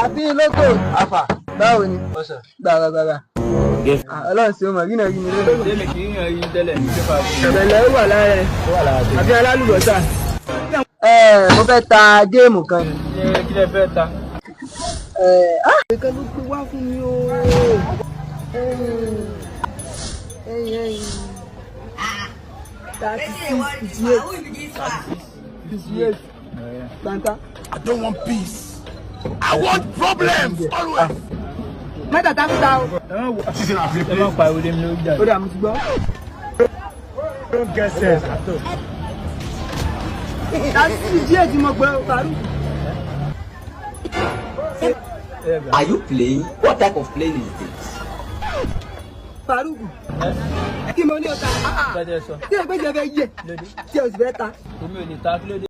Àfihàn lóko. Afa. Báwo ni? Ọ̀sán. Gbàgbàgbàgbà. Ọlọ́run ṣe o mọ̀ rí náà rí mi lónìí. Ṣé mi kì í yàn yín tẹ́lẹ̀ ní pépà fún mi? Ìṣẹ̀lẹ̀ ó wà lára ẹ̀. Ó wà lára tèmi. Àfi alálùbọ́sà. Ẹ mo fẹ́ ta game kan ni. Ṣé kí lẹ fẹ́ ta? Ẹ ah. Nǹkan ló gbé wá fún mi o. Ẹyin ẹyin. 36 58 58 gbàǹtà. I don't want peace. I want problems always. Mẹ́ta tá fúta o. Ẹ má pariwo lé mi lórí jà. Ó dà, mo ti gbọ́. Don't get sense at all. 36 58 mo gbọ́ o, Faruk. Are you playing? What type of playing is this? Faruk. Kí mo ní o ta? Gbẹ́dẹ̀ sọ. Tí ẹgbẹ́ jẹ fẹ́ yẹ Lóde. tí o sì fẹ́ ta. Omi ò lè ta, kí ló dé?